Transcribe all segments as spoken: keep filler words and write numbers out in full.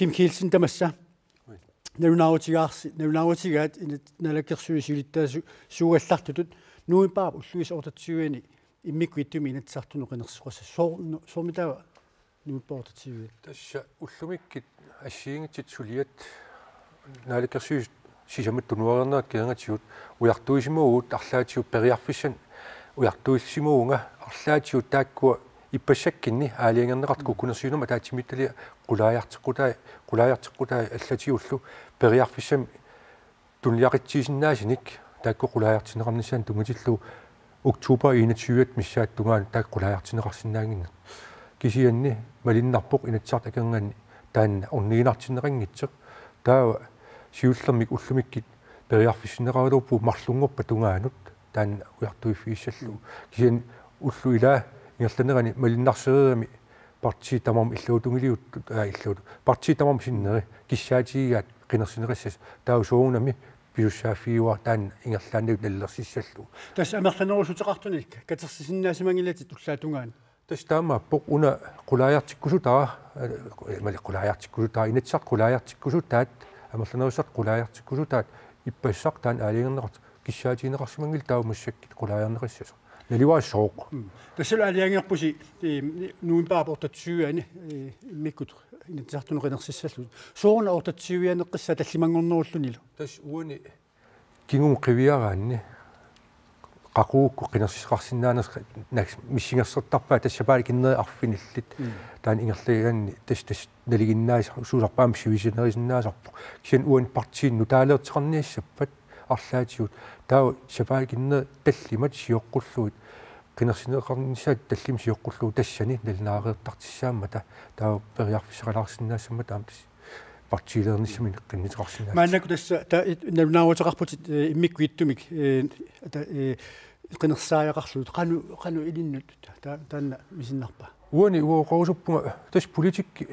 Kim Kielsen, tamassa. Nalunaarutigaarsi, nalunaarutigaat inat-, naalakkersuisut siulittaasuugallartutut novembarip ulluisa otteogtyve-ani immikkut ittumik Inatsisartunut qinersisoqassassi. Soo-, no-, soormitaava novembarip otteogtyve? Tassa ullumikkut assigiinngitsut suliat naalakkersuisut sisamat tunuareernerat kingornatigut ujartuisimavugut arlaatigut periarfissanik ujartuisimavunga arlaatigut taakkua ippassakkunni aalajangerneqartut kukkunersiuinermi ataatsimiititaliaq qulaajarteqqutai, qulaajarteqqutai allatigullu periarfissamik tunuliaqitsiisinnaasunik taakku qulaajartinneqarnissaannut tunngatillugu oktober enogtyve missaata tungaanut taakku qulaajartinneqarsinnaannginnakku. Kisianni malunnarpoq Inatsisartut akornanni taanna orniginartinneqanngitsoq. Taava siullermik ullumikkut periarfissinneqaraluarpugut marlunngorpat tungaanut taanna ujartuiffigissallugu. Kisianni ullut ilaat ingerlanerani malunnarsereerami partiit tamarmik illuatungiliuttut, aa, illuat-, partiit tamarmik sinneri kissaatigigaat qinersineqassasoq, taava soorunami pisussaaffigaara taanna ingerlaannaq nalilersissallugu. Tassa amerlanerussuteqartunik katersisinnaasimanngillat ullaap tungaanut. Tassa taamaappoq una qulaajartikkusutara, eh, mali qulaajartikkusutara, Inatsisartut qulaajartikkusutaat, amerlanerussuteqartut qulaajartikkusutaat ippassaq taanna aalajangerneqartoq kissaatigineqarsimanngilaq taava massakkut qulaajarneqassasoq. Naluara sooq. Mm. Tassalu aalajangerpusi, eh, novembarip otteogtyve-ani, eh, immikkut Inatsisartunut qinersissallugu. Sooruna otteogtyve-aneqqissaaq tallimanngornerullunilu? Tassa uani kingumut qiviaraanni qaqugukkut qinersisoqarsinnaanersut naks-, missingersortarpaat tassa sapaatip akunneri arfinillit. Mm. Taanna ingerlaannanni tassa, tassa nalinginnaasarpoq, suusarpaam sivisunerisinnaasassarpoq. Kisianni uani partiinut taaleerteqarniassappat arlaatigut. Taava sapaatip akunneri tallimat sioqqullugit. Qinersineqarnissaat tallimat sioqqullugu tassani nalunaareertartussaammata. Taava periarfissaqalaarsinnaassammata aamma tassa partiileernissamut qinnuteqarsinnaassammata. Maannakkut tassa ta-, it-, nalunaaruteqarputit, eh, immikkut ittumik, eh, ta-, eh, qinersisariaqarlutit qanoq, qanoq ilinnut ta-, taanna misinnarpa? Uani uanga oqarusuppunga tassa politikki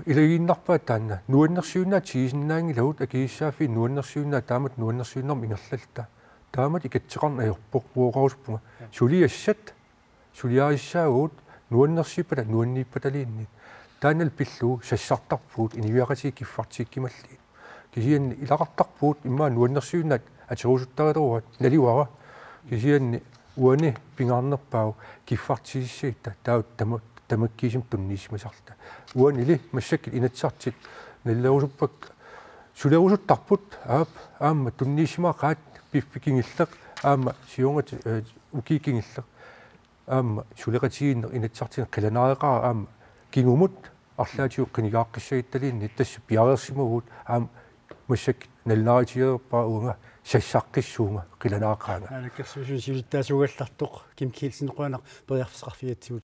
ilagiinnarpaat taanna. Nuannersuinnaat tigusinnaanngilagut, akisussaaffiit nuannersuinnaat taamatut nuannersuinermut ingerlalluta. Taamatut ikatseqarneq ajorpoq uanga oqarusuppunga. Ja. Suliassat, suliarissaagut, nuannersuippata, nuanniippataluunniit. Taannalu pillugu sassartarpugut, inuiaqatigiit kiffartuukkimallugit. Kisianni ilaqartarpugut immaqa nuannersuinnaat atorusuttaraluaruit naluara. Kisianni uani pingaarnerpaavoq kiffartuussagutta taava tama-, tamakkiisumik tunniussimasarluta. Uanili massakkut Inatsisartut nalilerusuppakka sulerusuttarput aap aamma tunniussimaqaat piffissaq kingulleq aamma siornatigut, eh, ukiup kingulleq aamma suleqatigiinneq Inatsisartuni qilanaariaqarami aamma kingumut arlaatigut qinigaaqqissaguttaluunniit tassa piareersimavugut aamma massakkut nalunaarutigereerpara uanga sassaqqissuunga qilanaaqaanga. Naalakkersuisuni siulittaasuugallartoq Kim Kielsen, qujanaq periarfissaqarfigigatsigu.